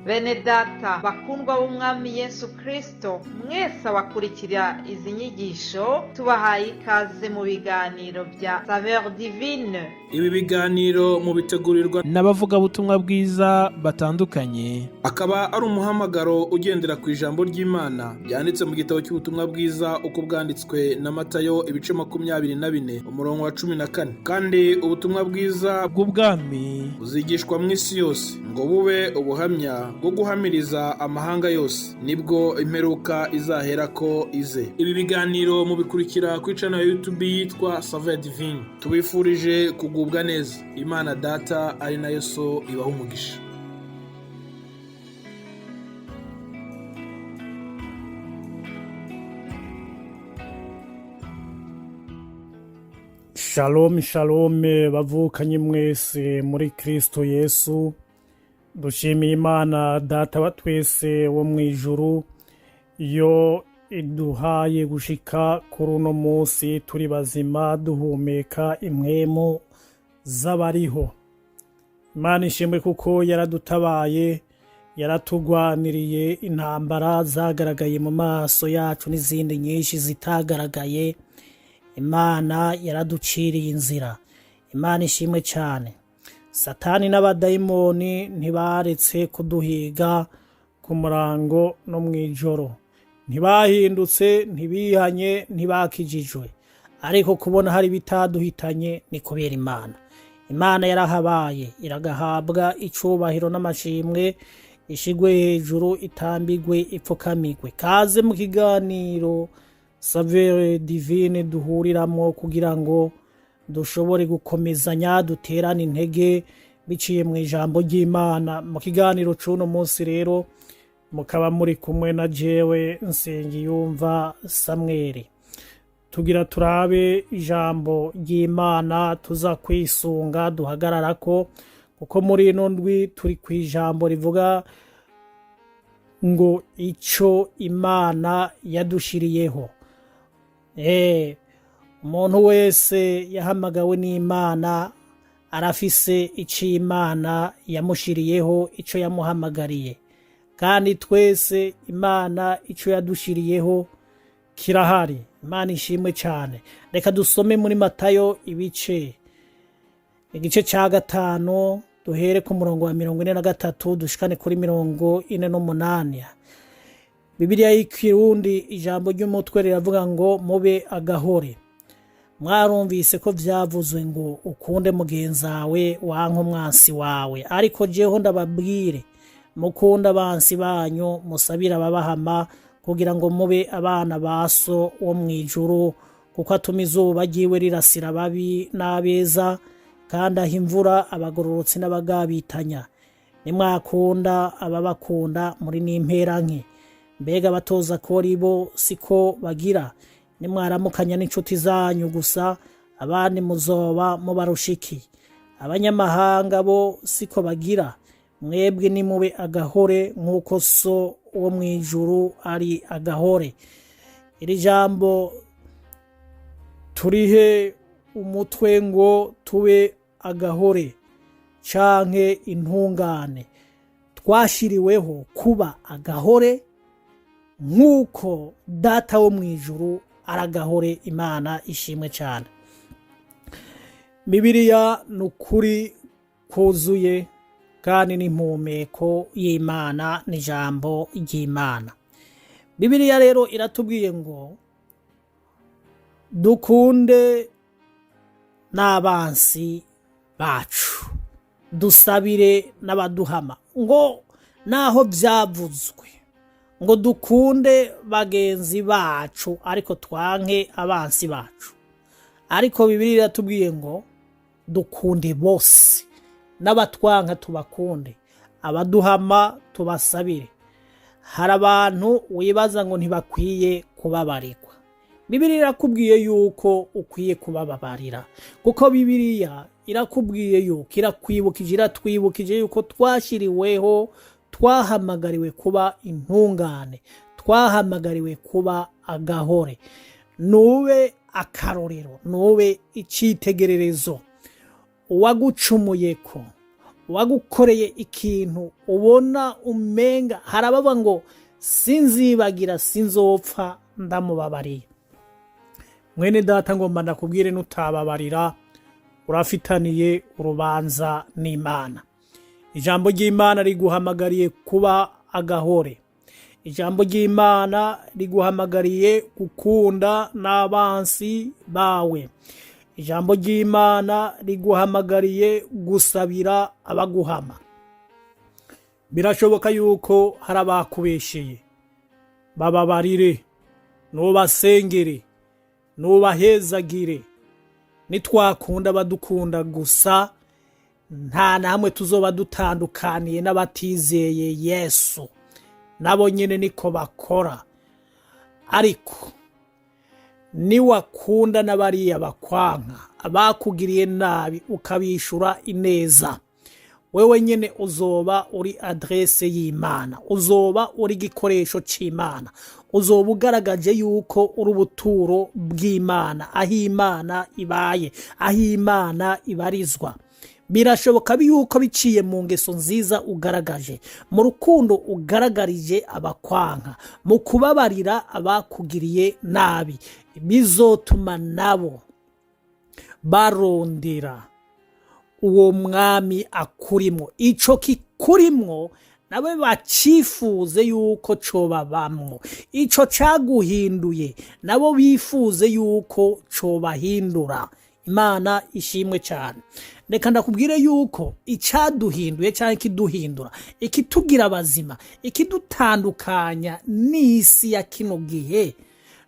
Bene data bakundwa b'Umwami Yesu Kristo, mwese abakurikira izi nyigisho, tubahaye ikaze mu biganiro bya Saveur Divine. Ibi biganiro mubitegurirwa n'abavugabutumwa bwiza batandukanye, akaba ari umuhamagaro ugendera ku ijambo ry'Imana ryanditse mu gitabo cy'ubutumwa bwiza uko bwanditswe na Matayo, ibice 24, umurongo wa 14. Kandi ubutumwa bwiza bw'ubwami buzigishwa mu isi yose ngo bube ubuhamya bwo guhamiriza amahanga yose, nibwo imperuka izaherako ize. Ibi biganiro mubikurikira kuri channel ya YouTube yitwa Saveur Divine. Tubifurije kugubwa neza. Imana Data ari nayo So ibaha umugisha. Shalom shalom, bavukanye mwese muri Kristo Yesu. Dushimiye Imana Data wa twese wo mu ijuru, iyo iduhaye gushika kuri uno munsi turi bazima, duhumeka impwemu z'abariho. Imana ishimwe kuko yaradutabaye, yaratugwaniriye intambara zagaragaye mu maso yacu n'izindi nyinshi zitagaragaye. Imana yaraduciriye inzira. Imana ishimwe cyane. Satani n'abadayimoni ntibaretse kuduhiga ku murango no mu ijoro, ntibahindutse, ntibihanye, ntibakijijwe, ariko kubona hari ibitaduhitanye ni kubera Imana. Imana yarahabaye, iragahabwa icubahiro n'amashimwe, ishigwe hejuru, itambigwe, ipfukamigwe. Kaze mu kiganiro Saveur Divine duhuriramo kugira ngo dushobore gukomezanya, duterane intege biciye mu ijambo ry'Imana. Mu kiganiro c'uno munsi rero mukaba muri kumwe na jewe Nsengiyumva Samweli. Tugira turabe ijambo ry'Imana tuza kwisunga duhagararako, kuko muri ino ndwi turi ku ijambo rivuga ngo ico Imana yadushiriyeho. Umuntu wese yahamagawe n'Imana arafise ico Imana yamushiriyeho, ico yamuhamagariye, kandi twese Imana ico yadushiriyeho kirahari. Imana ishimwe cyane. Reka dusome muri Matayo igice ca 5, duhere ku murongo wa 43 dushikane kuri 48. Bibiliya y'iKirundi, ijambo ry'umutwe riravuga ngo mube agahore. Mwarumvise ko vyavuzwe ngo ukunde mugenzawe wanke umwansi wawe, ariko jeho ndababwire, mukunde abansi banyu, musabire ababahama, kugira ngo mube abana ba So wo mw'ijuru, kuko atuma izuba ryiwe rirasira ababi n'abeza, kandi aha imvura abagororotsi n'abagabitanya. Nimwakunda ababakunda, muri n'impera nke? Mbega abatoza kori bo siko bagira? Nimwaramukanya n'inshuti zanyu gusa, abandi muzoba mubarushiki? Abanyamahanga bo siko bagira? Mwebwe nimube agahore nk'uko So wo mw'ijuru ari agahore. Iri jambo turihe umutwe ngo tube agahore canke intungane. Twashiriweho kuba agahore nk'uko Data wo mw'ijuru aragahore. Imana ishimwe cyane. Bibiliya ni ukuri kuzuye kandi n'impumeko y'Imana, n'ijambo ry'Imana. Bibiliya rero iratubwiye ngo dukunde n'abansi bacu, dusabire n'abaduhama. Ngo naho byavuzwe ngo dukunde bagenzi bacu ariko twanke abansi bacu, ariko Bibiliya iratubwiye ngo dukunde bose, n'abatwanka tubakunde, abaduhama tubasabire. Hari abantu wibaza ngo ntibakwiye kubabarirwa. Bibiliya irakubwiye yuko ukwiye kubababarira, kuko Bibiliya irakubwiye yuko, irakwibukije, iratwibukije yuko twashyiriweho, twahamagariwe kuba intungane, twahamagariwe kuba agahore. Nube akarorero, nube icyitegererezo. Uwagucumuye ko Uwagukoreye ikintu ubona umenga harababa ngo sinzibagira, sinzopfa ndamubabariye. Mwene data, ngomba ndakubwire, nutababarira urafitaniye urubanza n'Imana. Ijambo ry'Imana riguhamagariye kuba agahore. Ijambo ry'Imana riguhamagariye gukunda n'abansi bawe. Ijambo ry'Imana riguhamagariye gusabira abaguhama. Birashoboka yuko hari abakubesheye, bababarire, nubasengere, nubahezagire. Nitwakunda badukunda gusa, nta na hamwe tuzoba dutandukaniye n'abatizeye Yesu. Nabo nyine niko bakora. Ariko niwakunda n'abariya bakwanka, abakugiriye nabi, ukabishura ineza, wewe nyine uzoba uri adresse y'Imana, uzoba uri igikoresho c'Imana, uzoba ugaragaje yuko uri ubuturo bw'Imana, aho Imana ibaye, aho Imana ibarizwa. Birashoboka yuko biciye mu ngeso nziza ugaragaje, mu rukundo ugaragarije abakwanka, mu kubabarira abakugiriye nabi, bizotuma nabo barondera uwo mwami akurimwo. Ico kikurimwo nawe bacifuze yuko cobabamwo. Ico caguhinduye nabo bifuze yuko cobahindura. Imana ishimwe cyane. Reka ndakubwire yuko icaduhinduye cyangwa ikiduhindura, ikitugira abazima, ikidutandukanya n'isi ya kino gihe,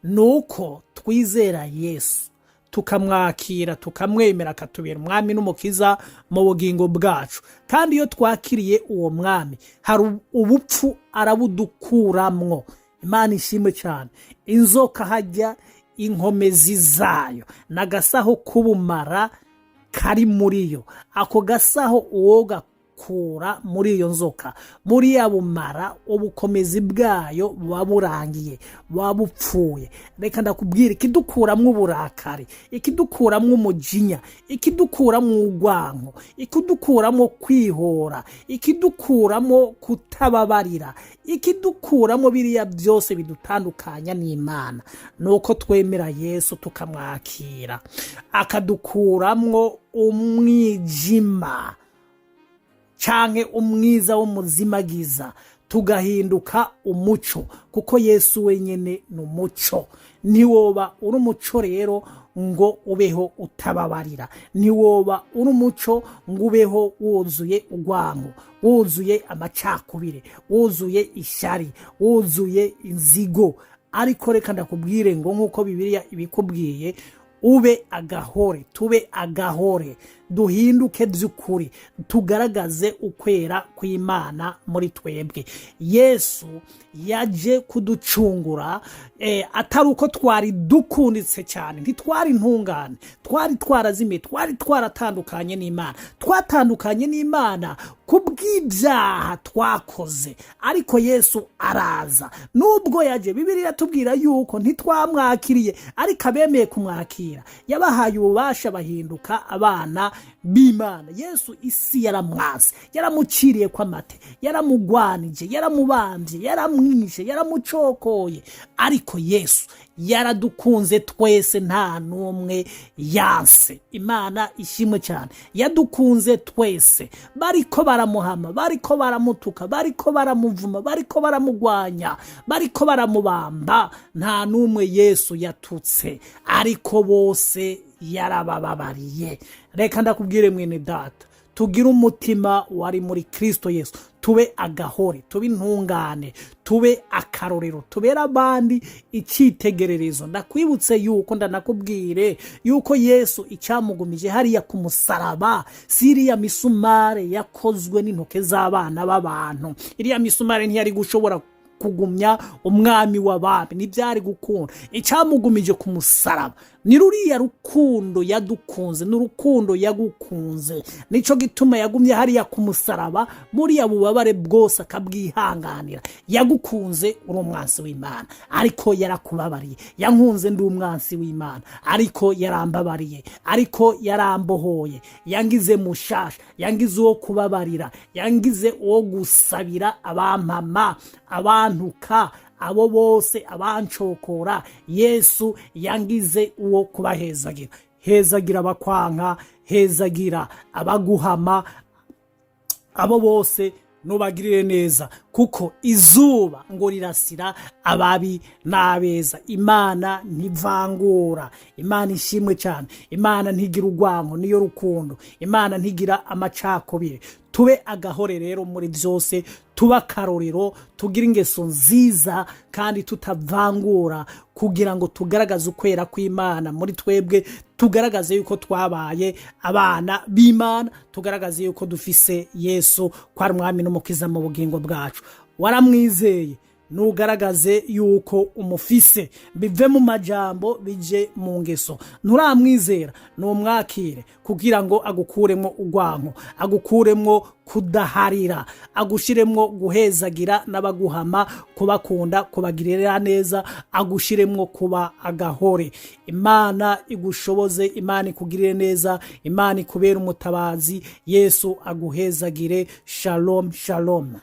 ni uko twizera Yesu, tukamwakira, tukamwemera akatubera umwami n'umukiza mu bugingo bwacu. Kandi iyo twakiriye uwo mwami, hari ubupfu arabudukuramwo. Imana ishimwe cyane. Inzoka hajya inkomezi zayo n'agasaho k'ubumara kari muri yo. Ako gasaho uwo gakura muri iyo nzoka, muri ya bumara, ubukomezi bwayo buba burangiye, buba bupfuye. Reka ndakubwira, ikidukuramwo uburakari, ikidukuramwo umujinya, ikidukuramwo urwanko, ikidukuramwo kwihora, ikidukuramo kutababarira, ikidukuramo biriya byose bidutandukanya n'Imana, ni uko twemera Yesu tukamwakira, akadukuramwo umwijima canke umwiza w'umuzimagiza, tugahinduka umuco, kuko Yesu wenyine ni umuco. Ntiwoba uri umuco rero ngo ubeho utababarira. Ntiwoba uri umuco ngo ubeho wuzuye urwango, wuzuye amacakubire, wuzuye ishyari, wuzuye inzigo. Ariko reka ndakubwire ngo nk'uko Bibiliya ibikubwiye, ube agahore, tube agahore, duhinduke by'ukuri, tugaragaze ukwera kw'Imana muri twebwe. Yesu yaje kuducungura atari uko twari dukunditse cyane. Ntitwari intungane, twari twarazimiye, twari twaratandukanye n'Imana. Twatandukanye n'Imana kubw'ibyaha twakoze, ariko Yesu araza. Nubwo yaje, Bibiliya iratubwira yuko ntitwamwakiriye, ariko abemeye kumwakira yabahaye ububasha, bahinduka abana b'Imana. Yesu isi yaramwase, yaramuciriye kw'amate, yaramugwanije, yaramubambye, yaramwishe, yaramucokoye, ariko Yesu yaradukunze twese, nta n'umwe yanse. Imana ishimwe cyane. Yadukunze twese. Bariko baramuhama, bariko baramutuka, bariko baramuvuma, bariko baramugwanya, bariko baramubamba, nta n'umwe Yesu yatutse, ariko bose yarabababariye. Reka ndakubwire mwene data, tugire umutima wari muri Kristo Yesu, tube agahore, tube intungane, tube akarorero, tubere abandi icyitegererezo. Ndakwibutse yuko, ndanakubwire yuko Yesu icyamugumije hariya ku musaraba si iriya misumare yakozwe n'intoke z'abana b'abantu. Iriya misumare ntiyari gushobora kugumya umwami w'abami, ntibyari gukunda. Icyamugumije ku musaraba Ni ruriya rukundo yadukunze, ni urukundo yagukunze. Nicyo gituma yagumye hariya ku musaraba muriya bubabare bwose akabwihanganira. Yagukunze uri umwansi w'Imana, ariko yarakubabariye. Yankunze ndi umwansi w'Imana, ariko yarambabariye, ariko yarambohoye, yangize mushasha, yangize uwo kubabarira, yangize uwo gusabira abampama, abantuka, abo bose abancokora. Yesu yangize uwo kubahezagira. Hezagira abakwanka, hezagira abaguhama, abo bose nubagirire neza, kuko izuba ngo rirasira ababi n'abeza. Imana ntivangura. Imana ishimwe cyane. Imana ntigira urwango, niyo rukundo. Imana ntigira amacakubiri. Tube agahore rero muri byose, tube akarorero, tugire ingeso nziza kandi tutavangura, kugira ngo tugaragaze ukwera kw'Imana muri twebwe, tugaragaze yuko twabaye abana b'Imana, tugaragaze yuko dufise Yesu ko ari Umwami n'Umukiza mu bugingo bwacu. Waramwizeye, nugaragaze yuko umufise, bive mu majambo bije mu ngeso. Nturamwizera, numwakire kugira ngo agukuremo urwanko, agukuremo kudaharira, agushiremwo guhezagira n'abaguhama, kubakunda, kubagirira neza, agushiremwo kuba agahore. Imana igushoboze, Imana ikugirire neza, Imana ikubere umutabazi. Yesu aguhezagire. Shalom, shalom.